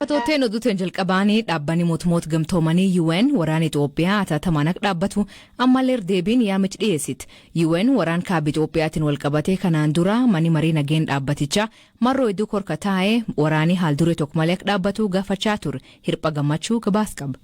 Fatooteen oduuteen jalqabaanii dhaabbanni mootummoota gamtoomanii UN waraana Itoophiyaa atattamaan akka dhaabbatu ammallee deebiin yaamichi dhiyeessite. UN waraan kaaba Itoophiyaatiin walqabatee kanaan dura manni marii nageen dhaabbatichaa marroo hedduu korka taa'ee waraanii haal duree tokko malee akka dhaabbatu gaafachaa ture. Hirpha gammachuu gabaas qaba.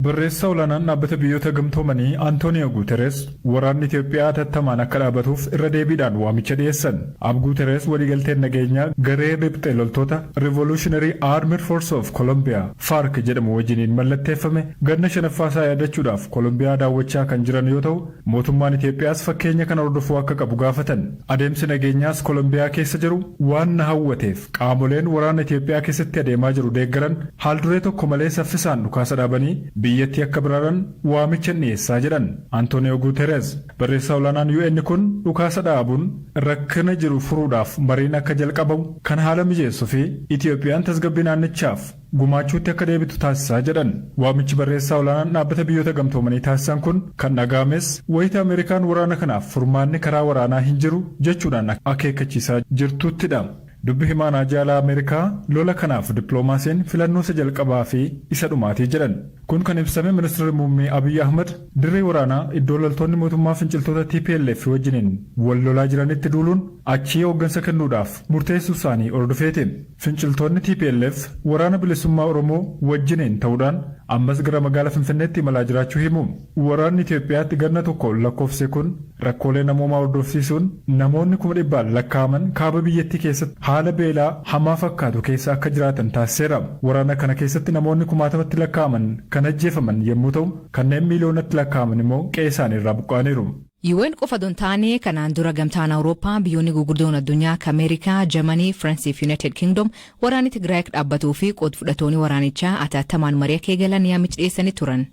Barreessaa olaanaan dhaabbata biyyoota gamtoomanii Antooniyo Guuteres waraanni Itoophiyaa atattamaan akka dhaabatuuf irra deebiidhaan waamicha dhiyeessan. Ab Guuteres waliigalteen nageenyaa garee riphxee loltoota Revolutionary Armed Force of Colombia FARC jedhamu wajjiniin mallatteeffame ganna shanaffaa isaa yaadachuudhaaf Kolombiyaa daawwachaa kan jiran yoo ta'u, mootummaan Itoophiyaas fakkeenya kana hordofuu akka qabu gaafatan. Adeemsi nageenyaas Kolombiyaa keessa jiru waan na hawwateef qaamoleen waraana Itoophiyaa keessatti adeemaa jiru deeggaran haal duree tokko malee saffisaan dhukaasa dhaabanii biyyattii akka biraaran waamicha dhiyeessaa jedhan Antooniyo Guuteres. Barreessaa olaanaan UN kun dhukaasa dhaabuun rakkina jiru furuudhaaf mariin akka jalqabamu kan haala mijeessuu fi Itoophiyaan tasgabbii naannichaaf gumaachuutti akka deebitu taasisaa jedhan. Waamichi barreessaa olaanaan dhaabbata biyyoota gamtoomanii taasisan kun kan dhaga'ames wayita Ameerikaan waraana kanaaf furmaanni karaa waraanaa hin jiru jechuudhaan akeekkachiisaa jirtuttidha. Dubbi himaan jaalaa Ameerikaa lola kanaaf dippiloomaasiin filannoo isa jalqabaa fi isa dhumaatii jedhan. Kun kan ibsame ministeerri muummee Abiyyi Ahmad dirree waraanaa iddoo loltoonni mootummaa finciltoota TPLF wajjiniin wal lolaa jiranitti duuluun achii hooggansa kennuudhaaf murteessuu isaanii hordofeeti. Finciltoonni TPLF waraana bilisummaa Oromoo wajjiniin ta'uudhaan ammas gara magaalaa Finfinneetti imalaa jiraachuu himu. Waraanni Itoophiyaatti ganna tokko lakkoofse kun rakkoolee namoomaa hordofsiisuun namoonni 100,000 lakkaa'aman kaaba biyyattii keessatti haala beelaa hamaa fakkaatu keessa akka jiraatan taasiseera. Waraana kana keessatti namoonni kumaatamatti lakkaa'aman kan ajjeefaman yommuu ta'u, kanneen miiliyoonatti lakkaa'aman immoo qe'ee isaanii irraa buqqa'aniiru. UN qofa don taane kanaan dura gamtaan Awurooppaa biyyoonni gurguddoon addunyaa akka Ameerikaa, Jarmanii, Firansii fi United Kingdom waraanni Tigraay akka dhaabbatuu fi qooda fudhattoonni waraanichaa atattamaan marii akka eegalan yaamicha dhiyeessanii turan.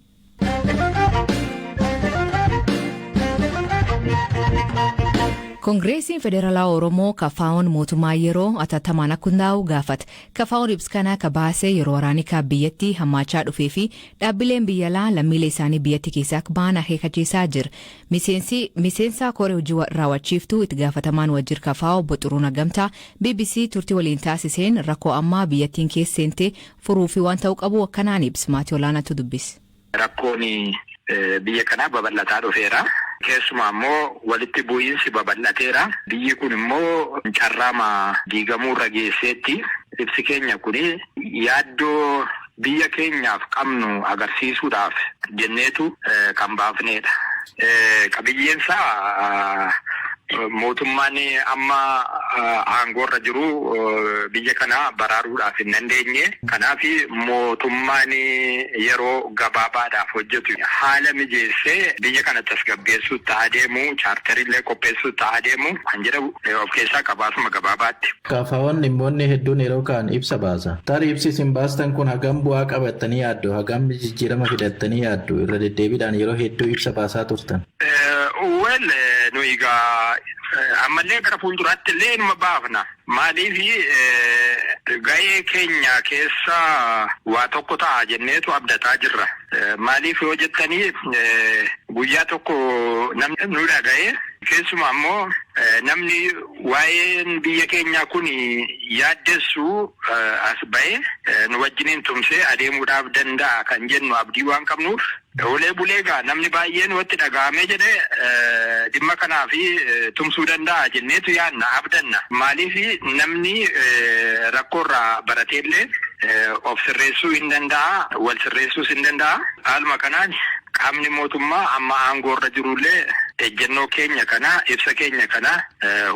Koongireesiin Federaalaa Oromoo KFO'n mootummaa yeroo atattamaan akka hundaa'u gaafata. KFO'n ibsa kana akka baase yeroo waraanni kaaba biyyattii hammaachaa dhufee fi dhaabbileen biyya alaa lammiilee isaanii biyyattii keessaa akka ba'an akeekkachiisaa jira. Miseensa koree hojii raawwachiiftuu itti gaafatamaan waajjira KFO obbo Xuruuna Gamtaa BBC turtii waliin taasiseen rakkoo ammaa biyyattiin keessa seentee furuu fi waan ta'uu qabu akkanaan ibsa. Maatii olaanaatu dubbise. Rakkoon biyya kanaa babal'ataa dhufeera. Keessumaa immoo walitti bu'iinsi babal'ateera. Biyyi kun immoo carraama diigamuurra geesseetti. Ibsi keenya kun yaaddoo biyya keenyaaf qabnu agarsiisuudhaaf jenneetu kan baafnedha. Qabiyyeensaa mootummaan amma aangoorra jiru biyya kana baraaruudhaaf hin dandeenye. Kanaaf mootummaan yeroo gabaabaadhaaf hojjetu haala mijeessee biyya kana tasgabbeessuutti adeemu, chaartarillee qopheessuutti adeemu kan jedhamu of keessaa qabaasuma gabaabaatti. KFO'n dhimmoonni hedduun yeroo kaan ibsa baasa. Tarii ibsi isin baastan kun hagam bu'aa qabattanii yaaddu, hagam jijjiirama fidattanii yaaddu irra deddeebiidhaan yeroo hedduu ibsa baasaa turtan. Well, nuyi egaa ammallee gara fuulduraatti illee numa baafna. Maaliif ga'ee keenya keessa waa tokko ta'a jenneetu abdataa jirra. Maaliif yoo jettanii guyyaa tokko namni nu dhaga'ee keessumaa immoo namni waa'een biyya keenyaa kun yaaddessu as ba'ee nu wajjiniin tumsee adeemuudhaaf danda'a kan jennu abdii waan qabnuuf olee bulee egaa namni baay'een watti dhaga'amee jedhee dhimma kanaaf tumsuu danda'a jenneetu yaadna abdanna. Maaliif namni rakkoorraa barateellee of sirreessuu hin danda'a, wal sirreessuus hin danda'a. Haaluma kanaan qaamni mootummaa amma aangoorra jirullee ejjennoo keenya kana ibsa keenya kana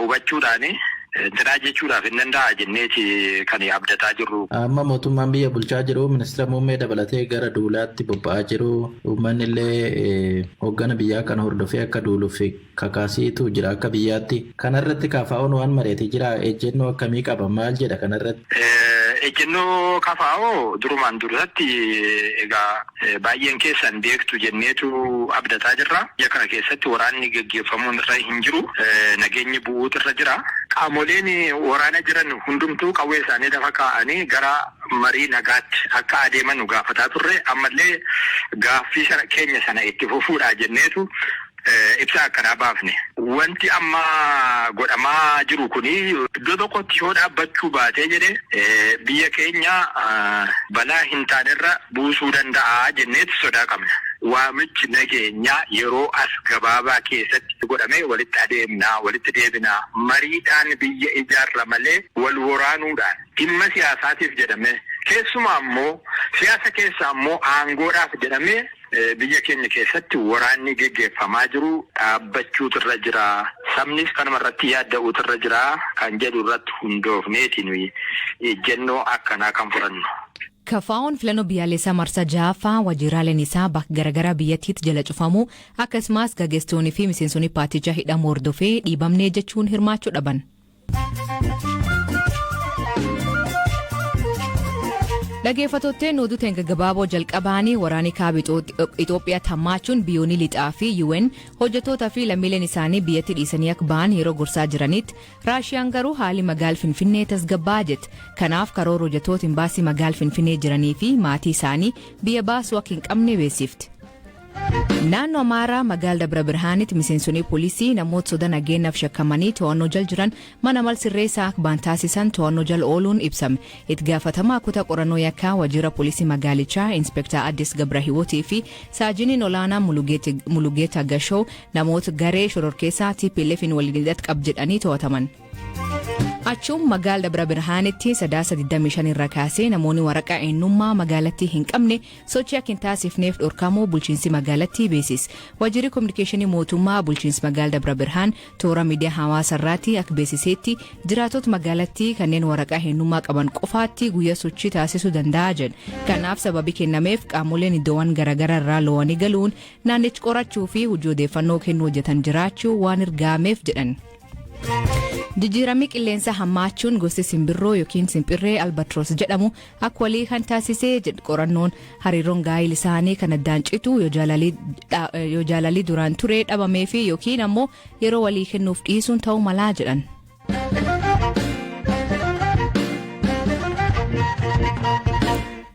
hubachuudhaani Intinaa jechuudhaaf hin danda'a jenneeti kan abdataa jirru. Amma mootummaan biyya bulchaa jiru ministeera muummee dabalatee gara duulaatti bobba'aa jiru. Uummanni illee hoggana biyyaa kana hordofee akka duuluuf kakaasiitu jira akka biyyaatti. Kanarratti KFO'n waan mari'ate jira. Ejjennoo akkamii qaba? Maal jedha kanarratti? Ejjennoo KFO durumaan dursatti egaa baay'een keessan beektu jenneetu abdataa jirra. Biyya kana keessatti waraanni geggeeffamuun irra hin jiru. Nageenyi bu'uutu irra jira. Qaamoleen waraana jiran hundumtuu qawwee isaanii lafa kaa'anii gara marii nagaatti akka adeeman nu gaafataa turre. Ammallee gaaffii keenya sana itti fufuudha jenneetu Ibsa akkanaa baafne. Wanti amma godhamaa jiru kuni iddoo tokkotti yoo dhaabbachuu baatee jedhe, biyya keenya balaa hin taanerra buusuu danda'a jenneetu sodaa qabna. Waamichi nageenyaa yeroo as gabaabaa keessatti godhamee walitti adeemnaa, walitti deebinaa, mariidhaan biyya ijaarra malee wal waraanuudhaan dhimma siyaasaatiif jedhamee, keessumaa immoo siyaasa keessaa immoo aangoodhaaf jedhamee, biyya keenya keessatti waraanni geggeeffamaa jiru dhaabbachuutu irra jira. Sabnis kanuma irratti yaadda'uutu irra jira kan jedhu irratti hundoofneeti nuyi ejjennoo akkanaa kan fudhannu. KFO'n filannoo biyyaalessaa marsaa ja'affaa waajjiraaleen isaa bakka garaagaraa biyyattiitti jala cufamu, akkasumas gaggeessitoonni fi miseensonni paartichaa hidhamuu hordofee dhiibamnee jechuun hirmaachuu dhaban. Dhaggeeffattootni oduu ta'e gaggabaaboo jalqabaanii, waraanni kaaba Itoophiyaa hammaachuun biyyoonni lixaa fi UN hojjettoota fi lammiileen isaanii biyyatti dhiisanii akka ba'an yeroo gorsaa jiranitti, Raashiyaan garuu haalli magaala Finfinnee tasgabbaa jetti. Kanaaf karoora hojjettoota imbaasii magaala Finfinnee jiranii fi maatii isaanii biyya baasuu akka hin qabne beeksifti. Naannoo Amaaraa magaala Dabra Birhaanitti miseensonni poolisii namoota soda nageenyaaf shakkamanii to'annoo jala jiran mana mal sirreessaa akka ba'an taasisan to'annoo jala ooluun ibsame. Itti gaafatamaa kutaa qorannoo yakkaa waajjira poolisii magaalichaa Inspektar Addis Gabra Hiwootii fi saajiniin olaanaa Mulugeeta Gashoo namoota garee shororkeessaa TPLFin waliin hidhata qab jedhanii to'ataman. Achuun magaala Dabra Birhaanitti Sadaasa 25 irra kaasee namoonni waraqaa eenyummaa magaalattii hin qabne sochii akka hin taasifneef dhorkamuu bulchiinsi magaalattii beeksise. Waajjirri kominikeeshinii mootummaa bulchiinsi magaala Dabra Birhaan toora miidiyaa hawaasaa irratti akka beeksisetti, jiraattota magaalattii kanneen waraqaa eenyummaa qaban qofaatti guyyaa sochii taasisuu danda'a jedha. Kanaaf sababii kennameef qaamoleen iddoowwan garaagaraa irraa lo'anii galuun naannicha qorachuu fi hojii odeeffannoo kennuu hojjetan jiraachuu waan ergaameef jedhan. Jijjiiramni qilleensaa hammaachuun gosti simbirroo yookiin simpirree albatros jedhamu akka walii kan taasisee jedhu qorannoon. Hariiroon gaa'il isaanii kan addaan citu yoo jaalalli duraan ture dhabamee fi yookiin ammoo yeroo walii kennuuf dhiisuun ta'uu malaa jedhan.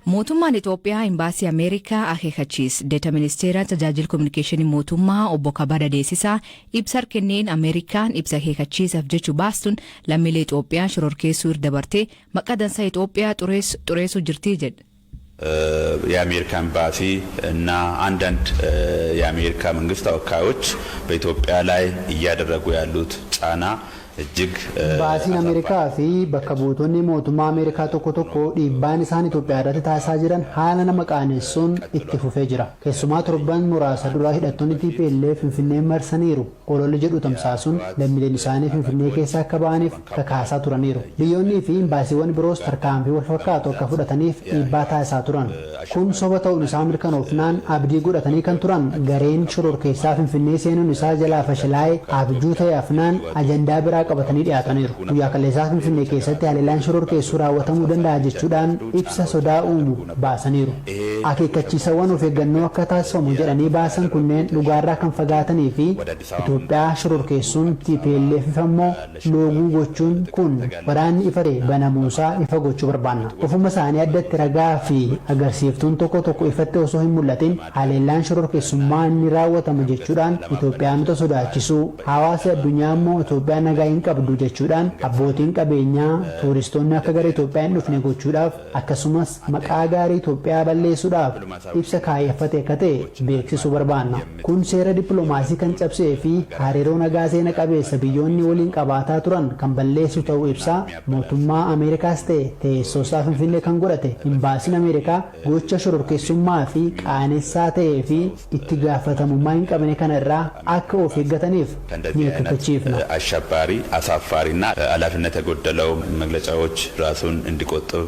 Mootummaan Itoophiyaa imbaasii Ameerikaa akeekkachiise. Deeta ministeera tajaajila kominikeeshinii mootummaa obbo Kabada Deessisaa ibsa kenneen, Ameerikaan ibsa akeekkachiisaaf jechu baastuun lammiilee Itoophiyaa shororkeessuu irra dabartee maqaa dansaa Itoophiyaa xureessuu jirti jedhe. የአሜሪካ ኤምባሲ እና አንዳንድ የአሜሪካ መንግስት ተወካዮች በኢትዮጵያ ላይ እያደረጉ ያሉት ጫና እጅግ Imbaasiin Ameerikaa fi bakka buutonni mootummaa Ameerikaa tokko tokko dhiibbaan isaan Itoophiyaa irratti taasisaa jiran haala nama qaanessuun itti fufee jira. Keessumaa torban muraasa dura hidhattoonni TPLF Finfinnee marsaniiru ololli jedhu tamsaasuun lammiileen isaanii Finfinnee keessa akka ba'aniif kakaasaa turaniiru. Biyyoonnii fi imbaasiiwwan biroos tarkaanfii wal fakkaatu akka fudhataniif dhiibbaa taasisaa turan. Kun soba ta'uun isaa mirkanoofnaan abdii godhatanii kan turan gareen shororkeessaa Finfinnee seenuun isaa jalaa fashilaa'ee abjuu ta'e hafnaan ajandaa biraa qabatanii dhiyaataniiru. Guyyaa kaleessaa Finfinnee keessatti haleellaan shororkeessuu raawwatamuu danda'a jechuudhaan ibsa sodaa uumu baasaniiru. Akeekkachiisawwan of eeggannoo akka taasifamu jedhanii baasan kunneen dhugaarraa kan fagaatanii fi Itoophiyaa shororkeessuun TPLF ammoo looguu gochuun kun waraanni ifa ta'e banamuusaa ifa gochuu barbaanna. Ofuma isaanii addatti ragaa fi agarsiiftuun tokko tokko ifatti osoo hin mul'atin haleellaan shororkeessummaa inni raawwatama jechuudhaan Itoophiyaanota sodaachisuu, hawaasi addunyaa immoo Itoophiyaan nagaa hin qabdu jechuudhaan abbootiin qabeenyaa tuuristoonni akka gara Itoophiyaa hin dhufne gochuudhaaf, akkasumas maqaa gaarii Itoophiyaa balleessuudhaaf ibsa kaayyeffate akka ta'e beeksisuu barbaanna. Kun seera dippiloomaasii kan cabsee fi hariiroo nagaa seena qabeessa biyyoonni waliin qabaataa turan kan balleessu ta'uu ibsaa, mootummaa Ameerikaas ta'e teessoo isaa Finfinnee kan godhate imbaasiin Ameerikaa gocha shororkeessummaa fi qaanessaa ta'ee fi itti gaafatamummaa hin qabne kana irraa akka of eeggataniif ni akeekkachiifna. አሸባሪ አሳፋሪና ኃላፊነት የጎደለው መግለጫዎች ራሱን እንዲቆጥብ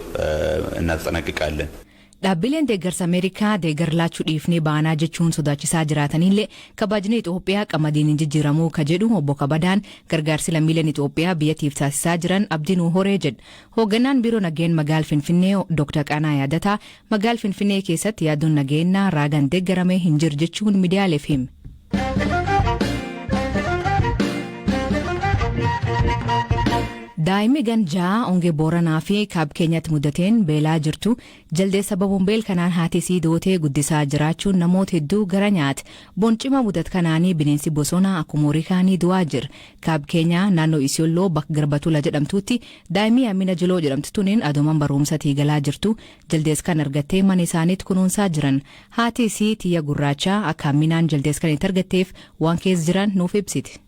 እናስጠነቅቃለን። Dhaabbileen deeggarsa Ameerikaa deeggar laachuu dhiifnee baanaa jechuun sodaachisaa jiraatanillee, kabajni Itoophiyaa qamadiin hin jijjiiramuu ka jedhu obbo Kabadaan, gargaarsi lammiileen Itoophiyaa biyyattiif taasisaa jiran abdii nuu horee jedha. Hoogganaan biiroo nageen magaala Finfinnee Dr. Qanaa Yaadataa magaala Finfinnee keessatti yaaddoon nageenyaa raagaan deeggarame hin jiru jechuun miidiyaaleef hime. Daa'imni ganjaa hongee Booranaa fi Kaab Keenyaatti mudateen beelaa jirtu jaldeessa babuun beel kanaan haati isii dootee guddisaa jiraachuun namoota hedduu gara nyaate. Boncima mudat kanaanii bineensi bosonaa akkuma horii kaanii du'aa jira. Kaab Keenyaa naannoo Isiyolloo bakka Garbatula jedhamtutti daa'imni Amina Jiloo jedhamtu tuniin aduuman barumsatii galaa jirtu jaldees kan argattee mana isaaniitti kunuunsaa jiran. Haati isii Tiyya Gurraachaa akka Aminaan jaldees kan itti argatteef waan keessa jiran nuuf ibsiti.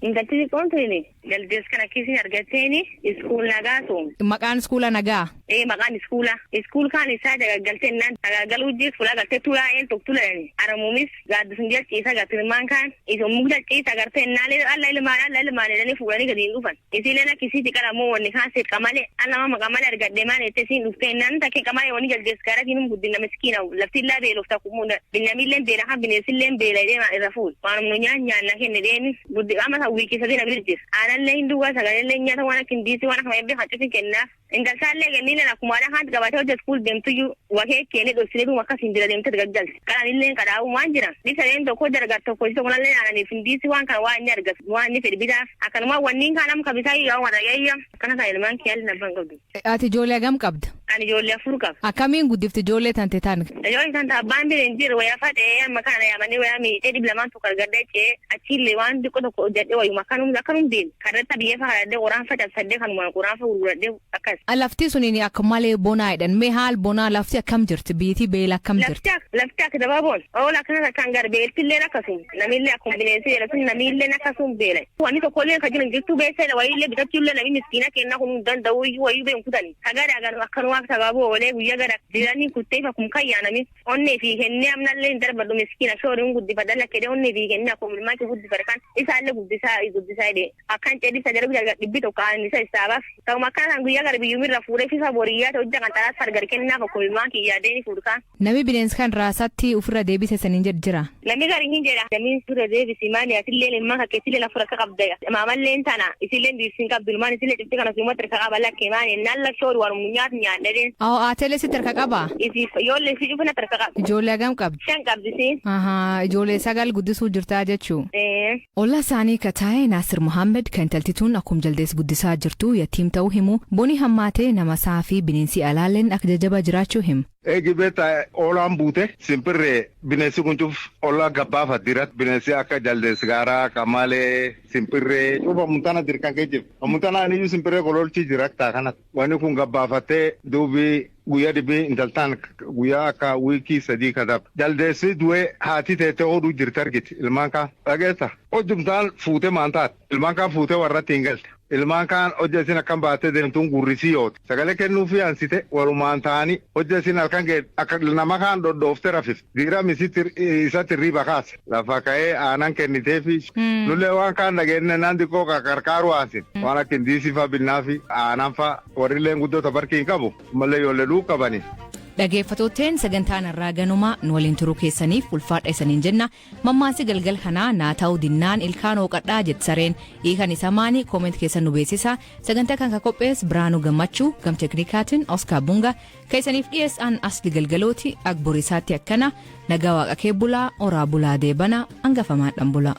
Intalti xiqqoon tuni jaldees kana akkasiin argatteeni iskuul nagaa sun. Maqaan iskuula nagaa? Ee, maqaan iskuula. Iskuul kaan isaa dagaggaltee naan dagaggaluu jir fulaa galtee tulaa een tokko tulani. Aramuumis gaaddisun jalciisa gartilmaan kaan isun mukta ciisa gartee naalee alla ilmaan alla ilmaan jedhanii fuudhanii gadi hin dhufan. Isiileen akkisiiti qaramoo wanni kaan seet qamalee alla mama qamalee argadhe maan jettee isiin dhuftee naan takkee qamalee wanni jaldees gaaratiin hum guddina miskiina lafti illaa beelofta kumuuna binnamillee beela kan bineensillee beela jedhee irra fuul. Waanum nu nyaan nyaanna kenne deemi guddi amma san wiikii 3 na bira jira. Aanallee hin duwwaa, sagaleellee hin nyaata, waan akka hindiisii waan akka eebbee hacuusin kennaaf. Intalsaallee kenniileen akkuma aadaa kaanti qabatee hojjetu fuul deemtuyyuu wakee keenee dhoksine duuma akkas hin bira deemtee gaggalti. Qaranillee qadaa'uu waan jira. Dhisaleen tokko dargar tokko isa tokkollee aananiif hindiisii waan kana waan inni argatu waan inni fedhi bitaaf. Akkanuma wanni kaan amma kabisaa yoo waan dhagayya akkana kan ilmaan kiyaalli nabbaan qabdu. Ati ijoollee hagam qabda? Ani ijoollee 4 qaba. Akkamiin guddifti ijoollee tante tan? Ijoolleen kan abbaan bira hin jiru wayaa faxee amma kana yaamanii wayaa miicee 200 tokko argadhee cee achiillee waan xiqqoo tokko hojjedhee wayuma akkanum akkanum deemu. Karratti biyya fa kadhadhee qoraan facabsadhee kanuma qoraan fa gurguradhee akkas. Lafti suniin akka malee bonaa jedhan, mee haal bonaa lafti akkam jirti, biitii beela akkam jirti? Lafti akka dabaaboon oola akkana kan gar beeltillee akkasum namillee akkuma bineensi beela sun namillee akkasum beela. Wanni tokkollee kan jiran jirtu beessa wayiillee bitachuullee namni miskiina kennaa kun danda'u iyyuu wayii beeku kutani. Kagara ganu akkanuma sababu oolee guyyaa gara jiranii kuttee akkuma kayyaa namni onnee fi kennee amnallee hin darbadhu miskiina shooriin guddifadha lakkedee onnee fi kennee akkuma ilmaan kee guddifadha kan isaallee guddisaa guddisaa jedhee akkan cedhisa jala guyyaa 100 aan isa isaabaaf ta'uma akkana kan guyyaa gara biyyumirra fuudhee fifa boriyyaa ta'u hojja kan xalaas fargar kennaaf akkuma ilmaan kiyyaa deeni fuudhkaan. Namni bineensi kan raasaatti ofirra deebise saniin jedhu jira. Namni gari hin jedha. Namni ofirra deebisi maali atillee ilmaan kakkeessillee lafa rakka qabda. Maamalleen tana isillee diirsiin qabdu ilmaan isillee cifti kana siumatti harka qaba lakkee maali naan lakshoori waan nyaatu nyaadhadeen. Awwa atelee sitti harka qaba? Isiif ijoollee si cufa natti harka qaba. Ijoollee hagam qabdi? 5 qabdi siin. Ahaa, ijoollee 9 guddisuu jirtaa jechuu. Ee. Ollaa isaanii ka taa'e Naasir Mohaammed kan intaltituun akkum jaldees guddisaa jirtu yatiim ta'uu himu, boni hammaatee nama isaa fi bineensi alaalleen akka jajjaba jiraachuu himu. Eegi beektaa oolaan buute simpirree bineensi kun cuf ollaa gabbaafa dirat bineensi akka jaldees gaaraa qamalee simpirree cufa muntana dirqan kee jiru. Muntana aniyyuu simpirree gololchii jira taa kanatti. Wanni kun gabbaafatee duubi guyyaa dhibii intaltaan guyyaa akka wiikii 3 kadab. Jaldeessi du'ee haati teessee hodhuu jirti argiti ilmaan kaan. Dhageessa hojjumtaan fuutee maantaat ilmaan kaan fuutee warratti hin galte. Ilmaan kaan hojja isin akkam baattee deemtuun gurrisii yooti. Sagalee kennuufii ansite walumaan ta'anii hojja isin halkan ga'e akka nama kaan dhodhooftee rafifte. Diiram isatti hirriiba kaase. Lafa ka'ee aanan kenniteefi nullee waan kaan dhageenye naan xiqqoo qarqaaru aansin. Waan akka indiisii fa'aa binnaafi aanan fa'aa warrilleen guddoota barkii hin qabu. Ammallee ijoollee dhuu qabani. Dhageeffattootteen sagantaan irraa ganuma nu waliin turuu keessaniif ulfaadha isaniin jenna. Mammaansi galgal kanaa naa ta'uu dinnaan ilkaan hooqadhaa jette sareen. Hiikan isa maani comment keessan nu beeksisa. Sagantaa kan ka qophees Biraanuu Gammachuu gam teknikaatiin Oskaar Bunga kan isaniif dhiyeessan Asli Galgalooti Agboriisaatti akkana nagaa waaqa kee bulaa oraa bulaa deebana hangafamaan dhan bulaa.